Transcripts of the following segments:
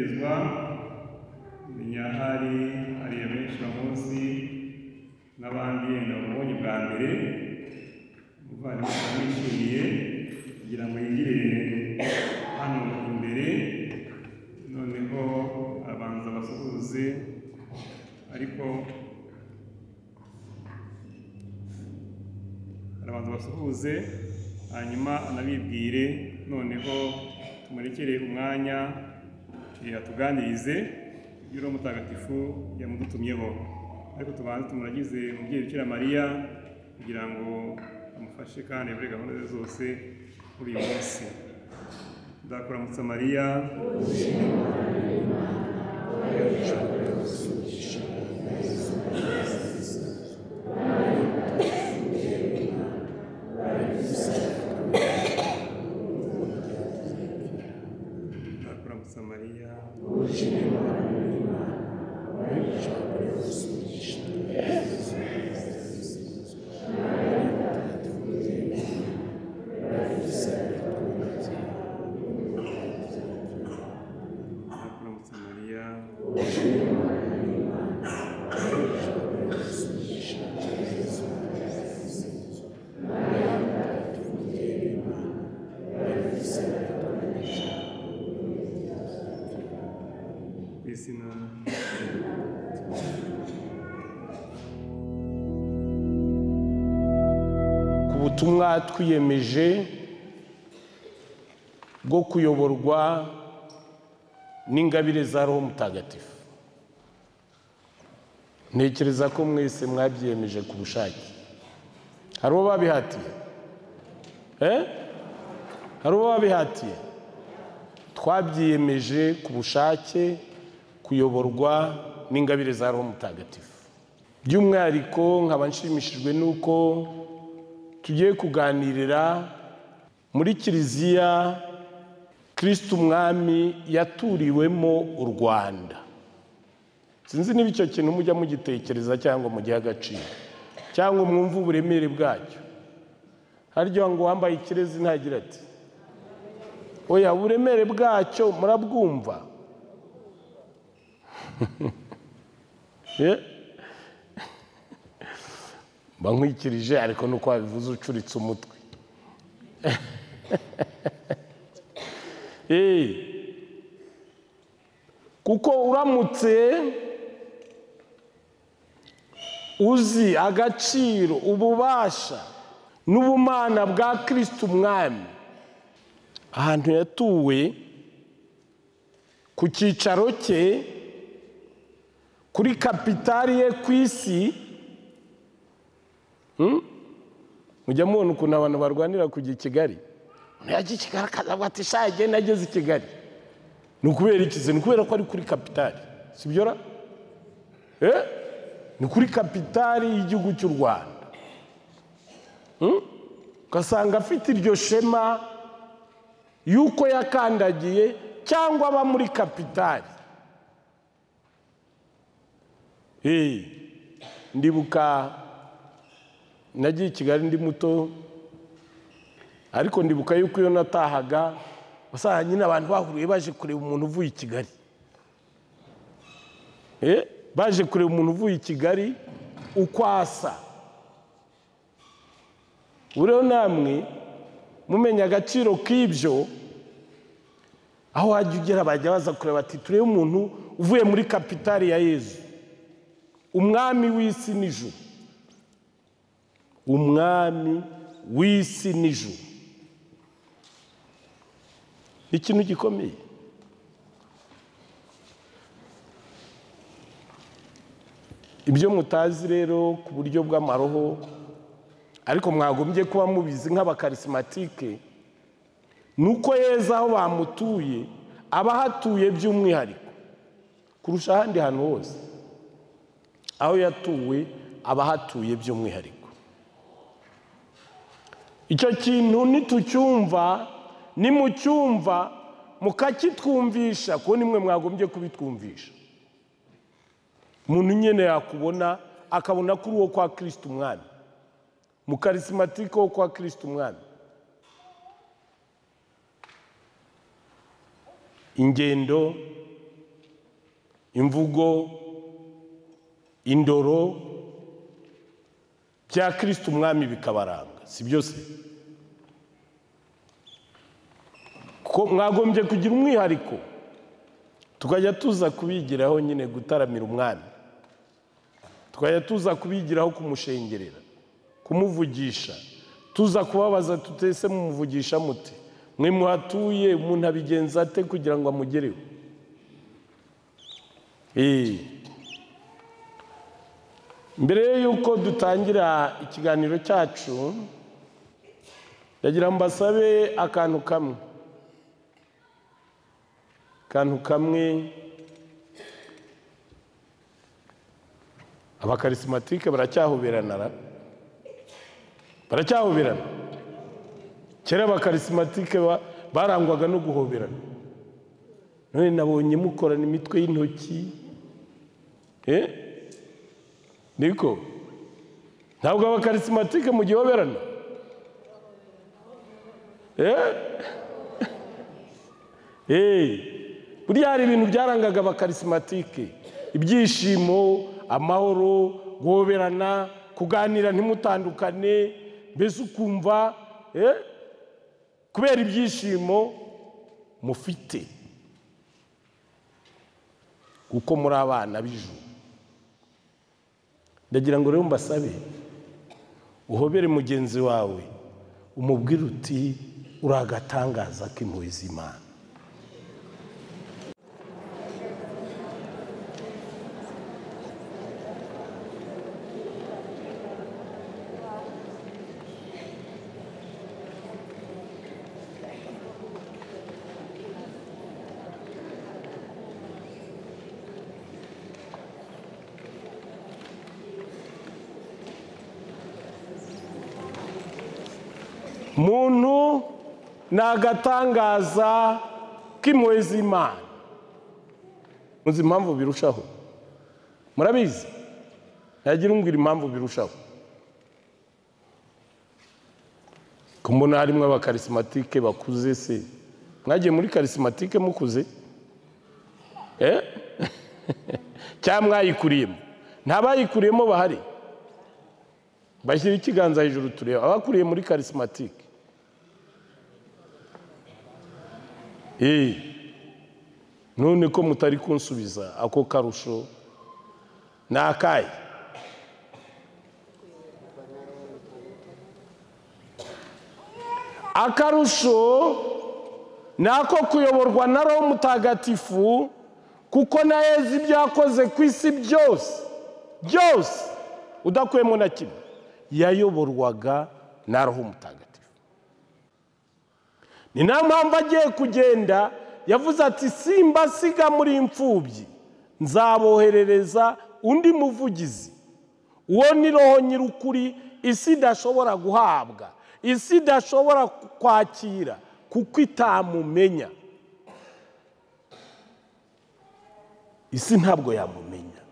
Gutegerezwa menya hari abenshi bamuzi n'abandi yenda bamubonye bwa mbere. Umuvandimwe turamwishimiye kugira ngo yigire hano imbere, noneho abanza basuhuze, ariko arabanza basuhuze hanyuma anabibwire, noneho tumurekere umwanya atuganirize ibyo Roho Mutagatifu yamudutumyeho. Ariko tubanze tumuragize umubyeyi Bikira Mariya kugira ngo amufashe kandi ayobore gahunda ze zose kuri uyu munsi. Ndakuramutsa Mariya, ndakuramutsa Mariya, ndakuramutsa Mariya, ku izina. Ku butumwa twiyemeje bwo kuyoborwa n'ingabire za Roho Mutagatifu, ntekereza ko mwese mwabyiyemeje ku bushake. Hari uwo babihatiye? Hari uwo babihatiye? Twabyiyemeje ku bushake kuyoborwa n'ingabire za Roho Mutagatifu. By'umwihariko nkaba nshimishijwe n'uko tugiye kuganirira muri Kiliziya Kristo Umwami yaturiwemo u Rwanda. Sinzi niba icyo kintu mujya mugitekereza cyangwa mugihe agaciro cyangwa mwumva uburemere bwacyo. Harya ngo wambaye ikirezi ntagira ati oya, uburemere bwacyo murabwumva? Mba nkwikirije ariko nuko wabivuze ucuritse umutwe. Kuko uramutse uzi agaciro, ububasha n'ubumana bwa Kristo Umwami, ahantu yatuwe, ku cyicaro cye, kuri kapitali ye ku isi. Mujya mubona ukuntu abantu barwanira kujya i Kigali. Umuntu yajya i Kigali akazavuga ati sha jye nageze i Kigali. Ni ukubera iki se? Ni ukubera ko ari kuri kapitali, sibyo ra? Ni kuri kapitali y'igihugu cy'u Rwanda. Ugasanga afite iryo shema yuko yakandagiye cyangwa aba muri kapitali. Ndibuka nagiye i Kigali ndi muto, ariko ndibuka yuko iyo natahaga wasanga nyine abantu bahuriye baje kureba umuntu uvuye i Kigali. Baje kureba umuntu uvuye i Kigali uko asa. Rero namwe mumenya agaciro k'ibyo, aho wajya ugera bajya baza kureba ati turebe umuntu uvuye muri kapitali ya Yezu, umwami w'isi n'ijuru. Umwami w'isi n'ijuru ni ikintu gikomeye. Ibyo mutazi rero ku buryo bw'amaroho, ariko mwagombye kuba mubizi nk'abakarisimatike, nuko Yezu aho bamutuye abahatuye by'umwihariko kurusha ahandi hantu hose. Aho yatuwe abahatuye by'umwihariko. Icyo kintu nitucyumva, nimucyumva mukakitwumvisha, kuko nimwe mwagombye kubitwumvisha. Umuntu nyine yakubona akabona kuri uwo kwa Kristo Umwami, mukarisimatike wo kwa Kristo Umwami. Ingendo, Imvugo, indoro bya Kristo umwami bikabaranga, si byose? Ko mwagombye kugira umwihariko tukajya tuza kubigiraho nyine gutaramira umwami, tukajya tuza kubigiraho kumushengerera, kumuvugisha, tuza kubabaza tutese mumuvugisha mute, mwe muhatuye umuntu abigenza ate kugira ngo amugereho. Mbere yuko dutangira ikiganiro cyacu, ndagira mbasabe akantu kamwe. Akantu kamwe, abakarismatike baracyahoberana, baracyahoberana. Kera abakarismatike barangwaga no guhoberana, none nabonye mukorana imitwe y'intoki. Niko ntabwo abakarismatike mugihoberana? Buriya hari ibintu byarangaga abakarismatike: ibyishimo, amahoro, guhoberana, kuganira ntimutandukane, mbese ukumva kubera ibyishimo mufite kuko muri abana b'ijuru. Ndagira ngo rero mbasabe uhobere mugenzi wawe, umubwire uti uri agatangaza k'impuhwe z'Imana. Muntu ni agatangaza k'impuhwe z'Imana. Muzi impamvu birushaho? Murabizi? Ntagira umbwira impamvu birushaho. Ko mbona harimo abakarismatike bakuze se? Mwagiye muri karismatike mukuze? Cyangwa mwayikuriyemo? Nta bayikuriyemo bahari? Bashyira ikiganza hejuru tureba abakuriye muri karismatike. None ko mutari kunsubiza ako karusho ni akahe? Akarusho ni ako kuyoborwa na Roho Mutagatifu, kuko na Yezu ibyo yakoze ku isi byose byose udakuyemo na kimwe yayoborwaga na Roho Mutagatifu. Ni nayo mpamvu agiye kugenda yavuze ati simbasiga muri imfubyi, nzaboherereza undi muvugizi, uwo ni Roho nyir'ukuri isi idashobora guhabwa, isi idashobora kwakira kuko itamumenya. Isi ntabwo yamumenya.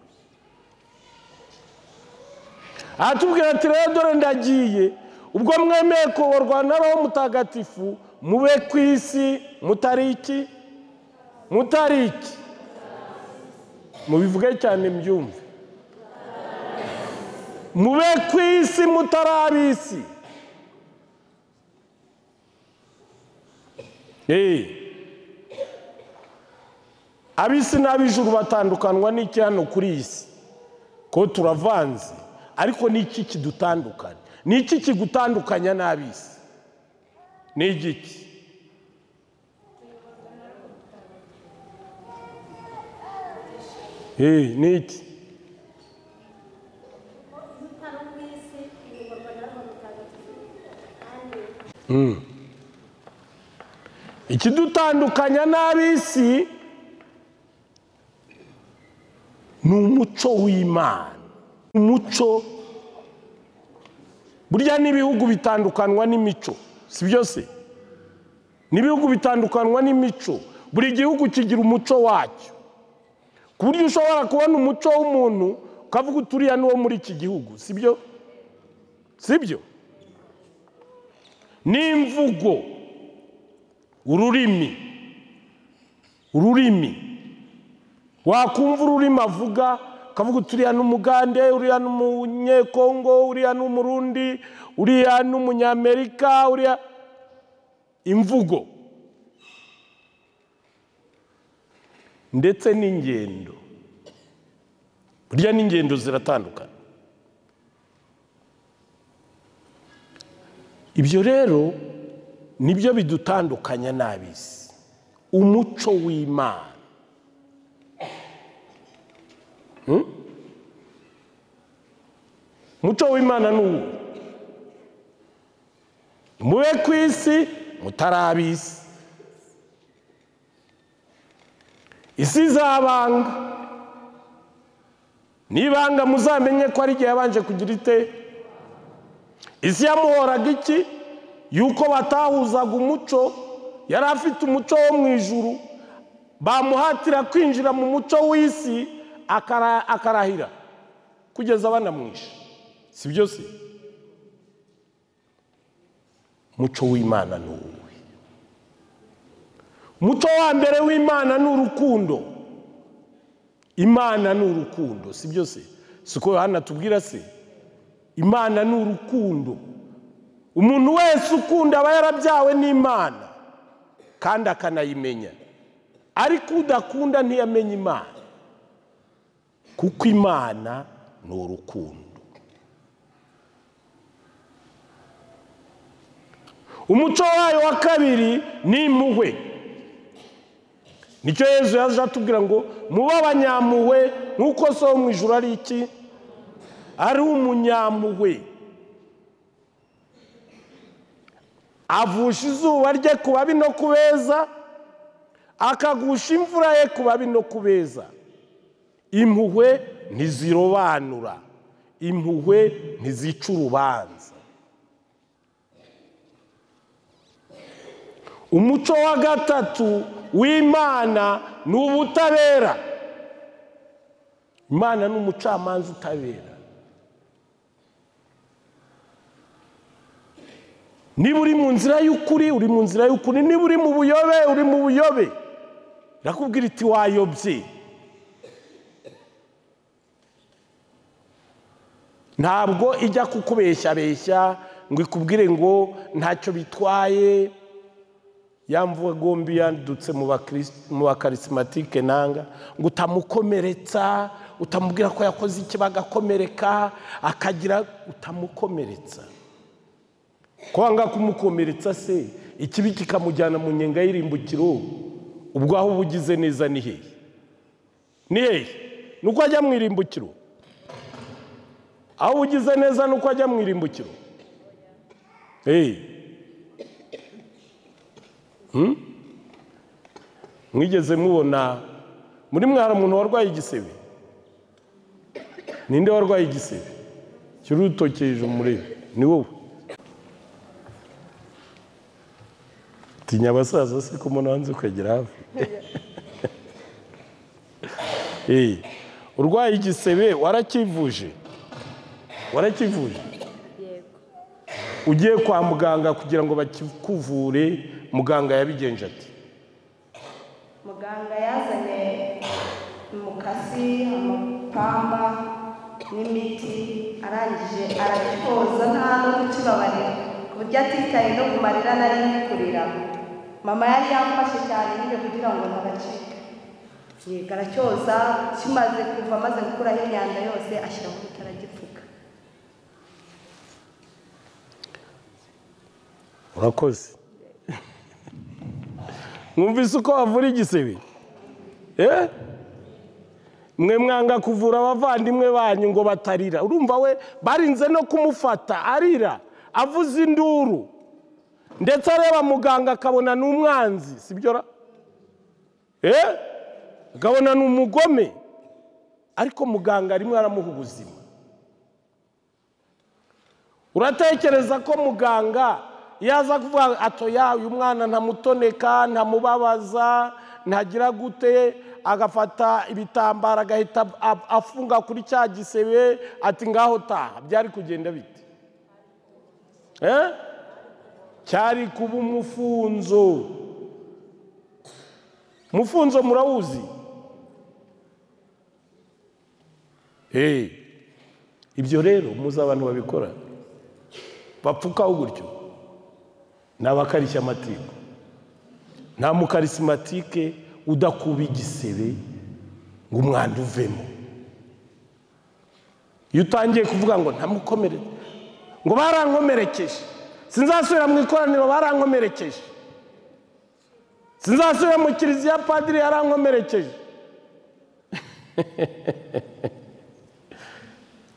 Aratubwira ati rero dore ndagiye, ubwo mwemeye kuyoborwa na Roho Mutagatifu mube ku isi mutari iki? Mutari iki? Mubivuge cyane mbyumve. Mube ku isi mutari ab'isi. Ab'isi n'ab'ijuru batandukanwa n'iki hano kuri iyi si? Ko turavanze, ariko n'iki kidutandukanya? N'iki kigutandukanya n'ab'isi? Ni igiki? Ni iki? Ikidutandukanya n'ab'isi ni umuco w'Imana. Umuco burya n'ibihugu bitandukanwa n'imico, si byose? N'ibihugu bitandukanwa n'imico. Buri gihugu kigira umuco wacyo, ku buryo ushobora kubona umuco w'umuntu ukavuga uturiya n'uwo muri iki gihugu, si byo? Si byo? N'imvugo, ururimi, ururimi. Wakumva ururimi avuga ukavuga uti uriya ni umugande, uriya ni umunyekongo, uriya ni umurundi, uriya ni umunyamerika, uriya imvugo ndetse n'ingendo. Burya n'ingendo ziratandukana. Ibyo rero nibyo bidutandukanya n'ab'isi. Umuco w'Imana. Umuco w'Imana ni uwo. Mube ku isi mutari ab'isi. Isi izabanga. Nibanga muzamenye ko ari igihe yabanje kugira ite. Isi yamuhoraga iki? Yuko batahuzaga umuco. Yari afite umuco wo mu ijuru, bamuhatira kwinjira mu muco w'isi akarahira kugeza banamwishe. Si byo se? Umuco w'Imana ni uwuhe? Umuco wa mbere w'Imana ni urukundo. Imana ni urukundo, si byo se? Siko Yohana atubwira se? Imana ni urukundo. Umuntu wese ukunda aba yarabyawe n'Imana kandi akanayimenya. Ariko udakunda ntiyamenya Imana, kuko Imana ni urukundo. Umuco wayo wa kabiri ni impuhwe. Nicyo Yezu yaje atubwira ngo mube abanyampuhwe nk'uko So wo mu ijuru ari iki? Ari umunyampuhwe. Avusha izuba rye ku babi no ku beza, akagusha imvura ye ku babi no ku beza. Impuhwe ntizirobanura, impuhwe ntizica urubanza. Umuco wa gatatu w'Imana ni ubutabera. Imana ni umucamanza utabera. Niba uri mu nzira y'ukuri, uri mu nzira y'ukuri. Niba uri mu buyobe, uri mu buyobe. Irakubwira iti wayobye. Ntabwo ijya kukubeshyabeshya ngo ikubwire ngo ntacyo bitwaye. Ya mvugo mbi yandutse mu bakarisimatike nanga, ngo utamukomeretsa, utamubwira ko yakoze iki bagakomereka, akagira utamukomeretsa. Kwanga kumukomeretsa se ikibi kikamujyana mu nyenga y'irimbukiro, ubwo aho ubugize neza ni hehe? Ni hehe? Nuko ajya mu irimbukiro. Aho ubugize neza nuko ajya mu irimbukiro. Mwigeze mubona muri mwe hari umuntu warwaye igisebe? Ninde warwaye igisebe? Shyira urutoki hejuru murebe. Ni wowe. Tinya abasaza se ko mbona hanze ukagera hafi. Urwaye igisebe warakivuje? Warakivuje? Yego. Ugiye kwa muganga kugira ngo bakikuvure, muganga yabigenje ati? Muganga yazanye umukasi, amapamba n'imiti, arangije arabikoza nta no kukibabarira, ku buryo atitaye no kumarira nari ndi kurira. Mama yari yamfashe cyane nyine kugira ngo ntabacika. Yego, aracyoza, kimaze kuva amaze gukuraho imyanda yose ashyiraho urutaragipfuka. Urakoze. Mwumvise uko bavura igisebe? Mwe mwanga kuvura abavandimwe banyu ngo batarira. Urumva we barinze no kumufata arira, avuza induru, ndetse areba muganga akabona ni umwanzi, sibyo ra? Akabona ni umugome. Ariko muganga arimo aramuha ubuzima. Uratekereza ko muganga yaza kuvuga atoya uyu mwana ntamutoneka, ntamubabaza, ntagira gute, agafata ibitambaro agahita afunga kuri cya gisebe ati ngaho taha, byari kugenda bite? Cyari kuba umufunzo. Umufunzo murawuzi? Ibyo rero muzi abantu babikora bapfukaho gutyo ni abakarishyamatiku. Nta mukarisimatike udakuba igisebe ngo umwanda uvemo. Iyo utangiye kuvuga ngo ntamukomeretse, ngo barankomerekeje, sinzasubira mu ikoraniro barankomerekeje, sinzasubira mu kiliziya padiri yarankomerekeje,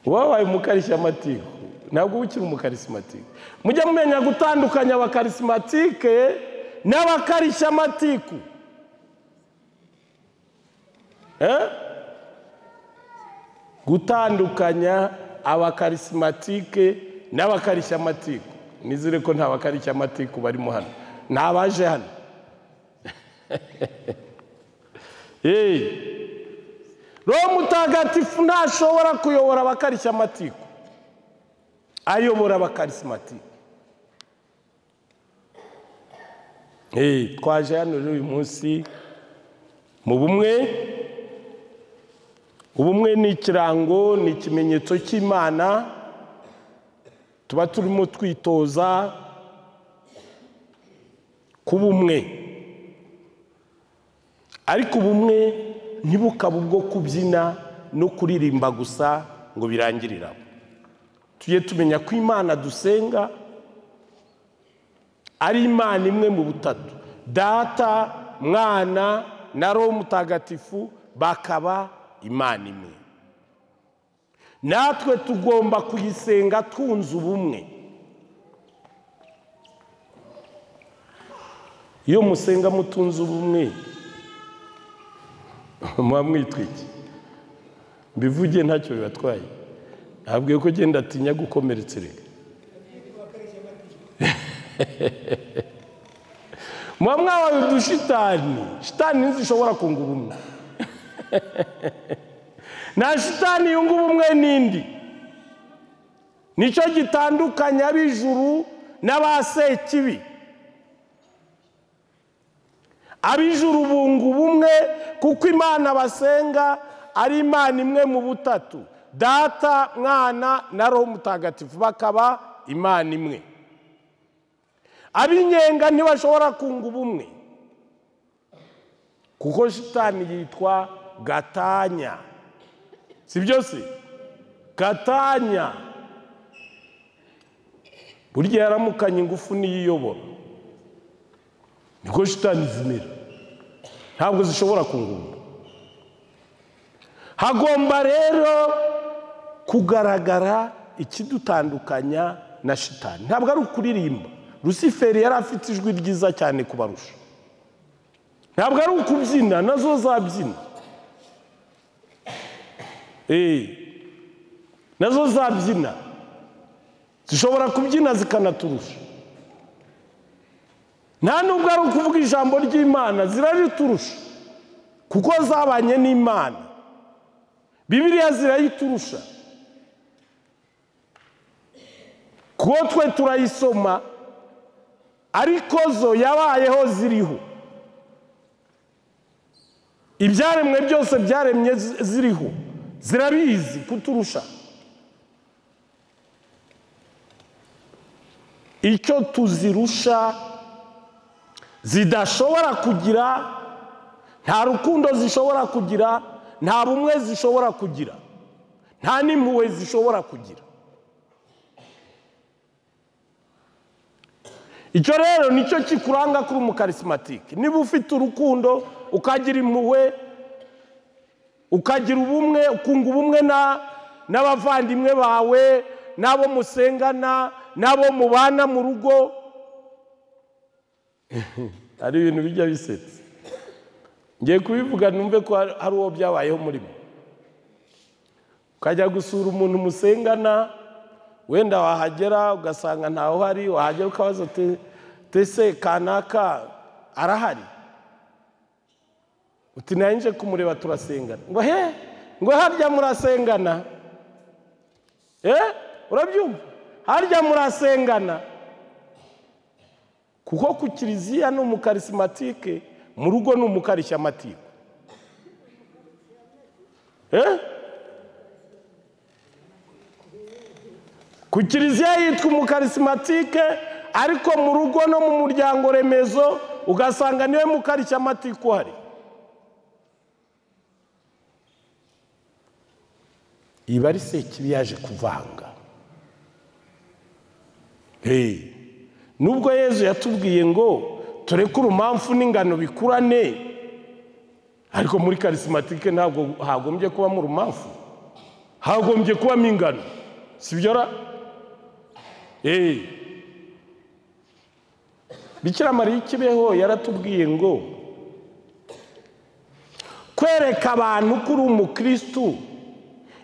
wabaye umukarishyamatiku ntabwo uba ukiri umukarisimatike. Mujya mumenya gutandukanya abakarisimatike n'abakarishyamatiku. Gutandukanya abakarisimatike n'abakarishyamatiku. Nizere ko nta bakarishyamatiku barimo hano, nta baje hano. Roho Mutagatifu ntashobora kuyobora abakarishyamatiku, ayobora abakarisimatike. Twaje hano rero uyu munsi mu bumwe. Ubumwe ni ikirango, ni ikimenyetso cy'Imana. Tuba turimo twitoza kuba umwe, ariko ubumwe ntibukaba ubwo kubyina no kuririmba gusa ngo birangirire. Tujye tumenya ko Imana dusenga ari Imana imwe mu butatu, Data, Mwana na Roho Mutagatifu bakaba Imana imwe. Natwe tugomba kuyisenga twunze ubumwe. Iyo musenga mutunze ubumwe muba mwitwa iki? Mbivuge ntacyo bibatwaye, ntabwiye ko genda atinya gukomeretsa. Muba mwabaye udushitani. Shitani ntizishobora kunga ubumwe. Nta shitani yunga ubumwe n'indi. Nicyo gitandukanya ab'ijuru n'abasekibi. Ab'ijuru bunga ubumwe kuko Imana basenga ari Imana imwe mu butatu, Data, Mwana na Roho Mutagatifu bakaba Imana imwe. Ab'inyenga ntibashobora kunga ubumwe kuko shitani yitwa gatanya. Si byose? Gatanya burya yaramukanye ingufu niyiyobora. Niko shitani zimera, ntabwo zishobora kunga. Hagomba rero kugaragara ikidutandukanya na shitani. Ntabwo ari ukuririmba. Rusiferi yari afite ijwi ryiza cyane kubarusha. Ntabwo ari ukubyina, nazo zabyina. Nazo zabyina, zishobora kubyina zikanaturusha. Nta nubwo ari ukuvuga ijambo ry'Imana, zirariturusha kuko zabanye n'Imana. Bibiliya zirayiturusha kuko twe turayisoma, ariko zo yabayeho ziriho. Ibyaremwe byose byaremye ziriho, zirabizi kuturusha. Icyo tuzirusha zidashobora kugira, nta rukundo zishobora kugira, nta bumwe zishobora kugira, nta n'impuhwe zishobora kugira. Icyo rero nicyo kikuranga kuri umukarisimatike. Niba ufite urukundo, ukagira impuhwe, ukagira ubumwe, ukunga ubumwe n'abavandimwe bawe, n'abo musengana, n'abo mubana mu rugo. Hari ibintu bijya bisetsa. Ngiye kubivuga numve ko hari uwo byabayeho murimo. Ukajya gusura umuntu musengana, wenda wahagera ugasanga ntawe uhari, wahagera ukabaza tese kanaka arahari, uti nanje kumureba turasengana. Ngo he, ngo harya murasengana? Urabyumva? Harya murasengana? Kuko ku kiliziya ni umukarisimatike, mu rugo ni umukarishyamatiko. Ku kiliziya yitwa umukarisimatike, ariko mu rugo no mu muryango remezo ugasanga niwe mukarishyamatike uhari. Iba ari Sekibi yaje kuvanga. Nubwo Yezu yatubwiye ngo tureke urumamfu n'ingano bikurane, ariko muri karisimatike ntabwo hagombye kubamo urumamfu, hagombye kubamo ingano, sibyo ra? Bikira Mariya ikibeho yaratubwiye ngo kwereka abantu ko uri umukristu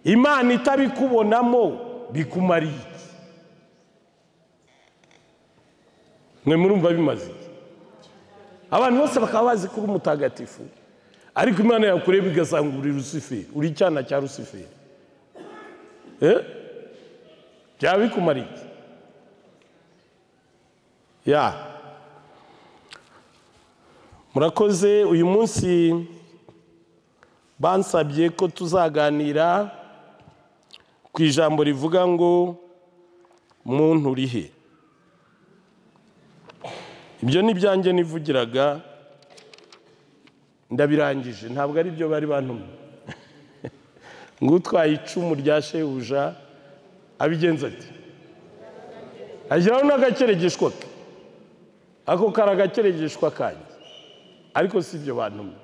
Imana itabikubonamo bikumariye iki? Mwe murumva bimaze iki? Abantu bose bakaba bazi ko uri umutagatifu, ariko Imana yakureba igasanga uri Rusiferi, uri icyana cya Rusiferi. Byaba bikumariye iki? Ya murakoze. Uyu munsi bansabye ko tuzaganira ku ijambo rivuga ngo muntu urihe. Ibyo ni byanjye nivugiraga, ndabirangije, ntabwo ari byo bari bantumye. Ngo utwaye icumu rya shebuja abigenza ati ashyiraho n'agakeregeshwa ke, ako kari agakeregeshwa kanjye, ariko si ibyo bantumye.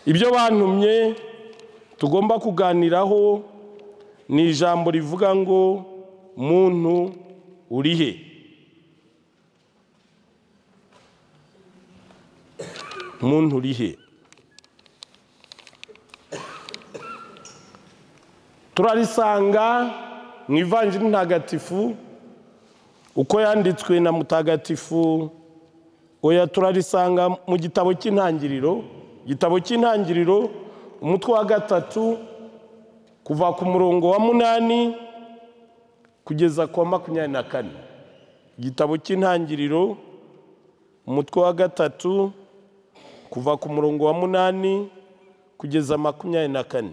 Ibyo bantumye tugomba kuganiraho ni ijambo rivuga ngo muntu urihe. Muntu urihe. Turarisanga mu Ivanjiri ntagatifu uko yanditswe na mutagatifu. Oya, turarisanga mu gitabo cy'intangiriro, igitabo cy'intangiriro umutwe wa 3 kuva ku murongo wa 8 kugeza ku wa 24. Igitabo cy'intangiriro umutwe wa 3 kuva ku murongo wa 8 kugeza 24.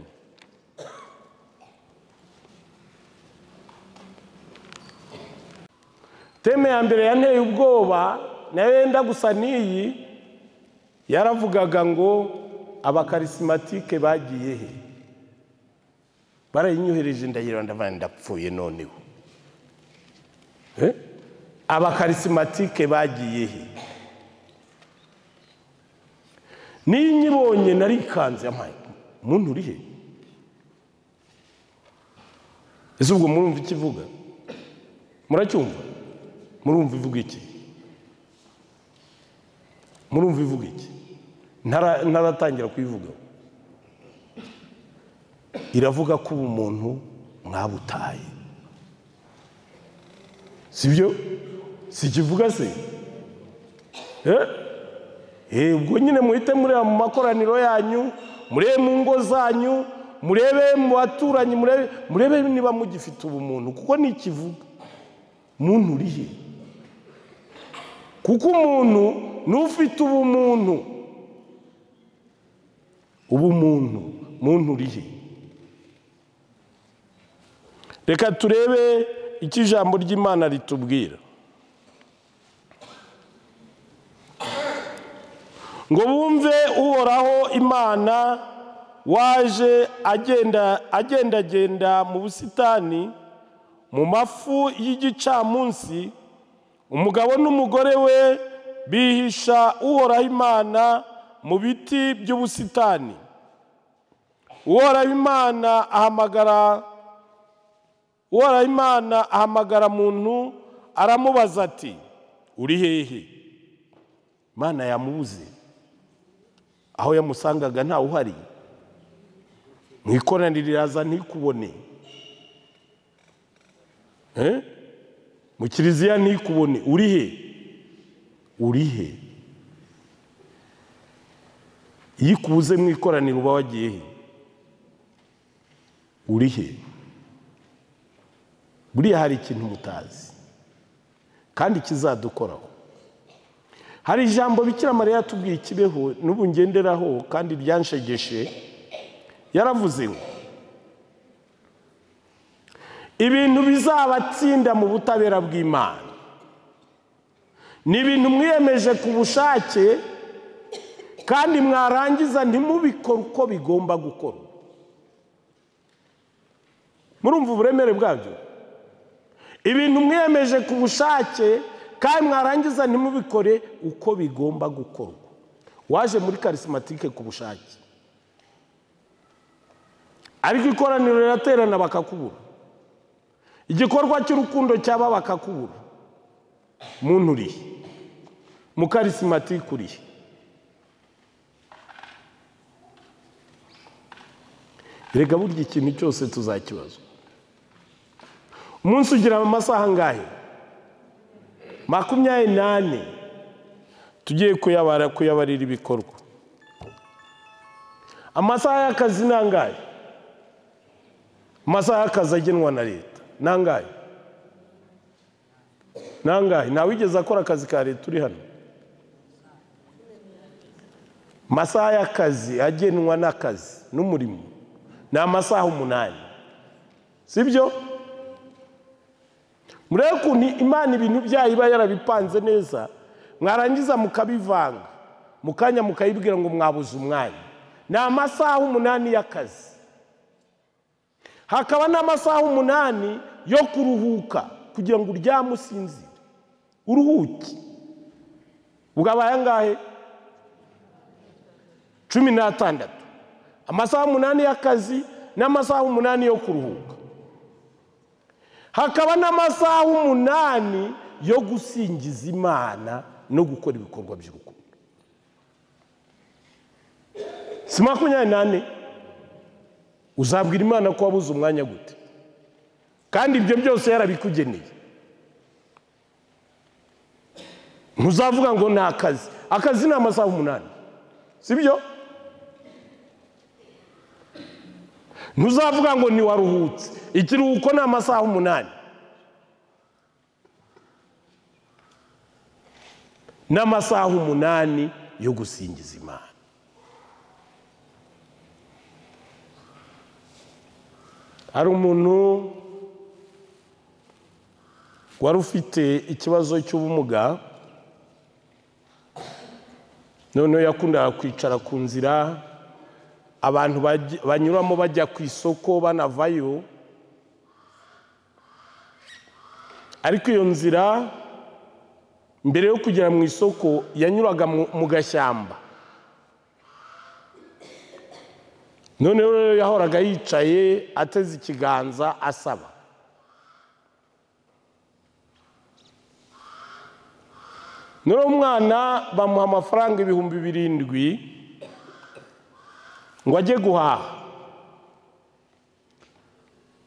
Teme ya mbere yanteye ubwoba nayo yenda gusa n'iyi, yaravugaga ngo abakarisimatike bagiye he? Barayinyohereje ndayira ndavuga ndapfuye noneho. Abakarisimatike bagiye he? Ninyibonye narikanze amaye, muntu uri he? Ese ubwo murumva ikivuga? Muracyumva? Murumva ivuga iki? Murumva ivuga iki? Ntaratangira kuyivuga. Iravuga ko ubumuntu mwabutaye. Sibyo? Sikivuga se? Ubwo nyine muhite mureba mu makoraniro yanyu, murebe mu ngo zanyu, murebe mu baturanyi, murebe niba mugifite ubumuntu, kuko ni ikivuga. Muntu uri he? Kuko umuntu n'ufite ubumuntu, ubumuntu, muntu uri he? Reka turebe icyo ijambo ry'Imana ritubwira. Ngo bumve Uhoraho Imana waje agendagenda mu busitani mu mafu y'igicamunsi, umugabo n'umugore we bihisha Uhoraho Imana mu biti by'ubusitani. Uhoraho Imana ahamagara muntu aramubaza ati uri hehe? Imana yamubuze, aho yamusangaga ntawe uhari. Mu ikoraniro iraza ntikubone, mu kiliziya ntikubone, uri he? Uri he? Iyo ikubuze mu ikoraniro uba wagiye he? Uri he? Buriya hari ikintu mutazi kandi kizadukoraho. Hari ijambo Bikira Mariya yatubwiye ikibeho n'ubu ngenderaho kandi ryanshegeshe. Yaravuze ngo Ibintu bizabatsinda mu butabera bw'Imana ni ibintu mwiyemeje ku bushake, kandi mwarangiza ntimubikore uko bigomba gukorwa. Murumva uburemere bwabyo? Ibintu mwiyemeje ku bushake kandi mwarangiza ntimubikore uko bigomba gukorwa. Waje muri karisimatike ku bushake, ariko ikoraniro riraterana bakakubura, igikorwa cy'urukundo cyaba bakakubura. Muntu urihe? Mu karisimatike urihe? Erega burya ikintu cyose tuzakibazwa. Umunsi ugira amasaha angahe? 24. Tugiye kuyabara, kuyabarira ibikorwa. Amasaha y'akazi ni angahe? Amasaha y'akazi agenwa na leta ni angahe? Ni angahe? Ntawigeze akora akazi ka leta uri hano? Amasaha y'akazi agenwa n'akazi n'umurimo ni amasaha 8, sibyo? Murebe ukuntu Imana ibintu byayo iba yarabipanze neza, mwarangiza mukabivanga, mukanya mukayibwira ngo mwabuze umwanya. Ni amasaha 8 y'akazi, hakaba n'amasaha 8 yo kuruhuka kugira ngo uryame usinzire uruhuke. Bwabaye angahe? 16. Amasaha 8 y'akazi n'amasaha 8 yo kuruhuka, hakaba n'amasaha 8 yo gusingiza Imana no gukora ibikorwa by'urukundo. Si 24? Uzabwira Imana ko wabuze umwanya gute, kandi ibyo byose yarabikugeneye? Ntuzavuga ngo ni akazi. Akazi ni amasaha 8, sibyo? Ntuzavuga ngo ntiwaruhutse. Ikiruhuko ni amasaha 8 n'amasaha 8 yo gusingiza Imana. Hari umuntu wari ufite ikibazo cy'ubumuga, noneho yakundaga kwicara ku nzira abantu banyuramo bajya ku isoko banavayo, ariko iyo nzira mbere yo kugera mu isoko yanyuraga mu gashyamba. Noneho rero yahoraga yicaye ateze ikiganza asaba. Noneho umwana bamuha amafaranga 7,000 ngo ajye guhaha.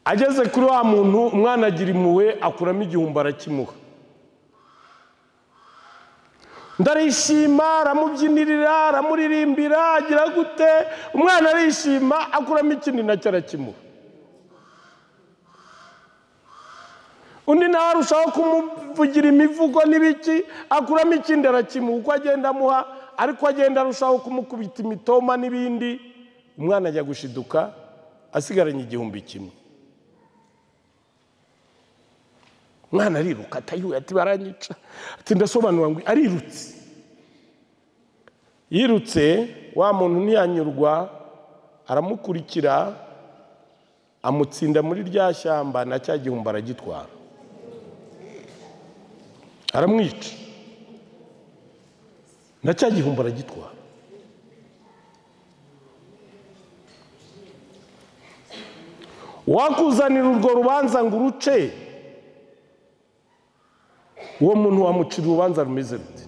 Ageze kuri wa muntu, umwana agira impuhwe akuramo 1,000 arakimuha. Ndarishima, aramubyinirira, aramuririmbira, agira gute, umwana arishima akuramo ikindi nacyo arakimuha. Undi nawe arushaho kumuvugira imivugo n'ibiki, akuramo ikindi arakimuha. Uko agenda amuha, ariko agenda arushaho kumukubita imitoma n'ibindi, umwana ajya gushiduka asigaranye 1,000. Umwana ariruka, atayuye, ati baranyica, ati ndasobanura ngo arirutse. Yirutse, wa muntu ntiyanyurwa, aramukurikira, amutsinda muri rya shyamba, na cya 1,000 aragitwara, aramwica, na cya 1,000 aragitwara. Wakuzanira urwo rubanza ngo uruce, uwo muntu wamucira urubanza rumeze rute?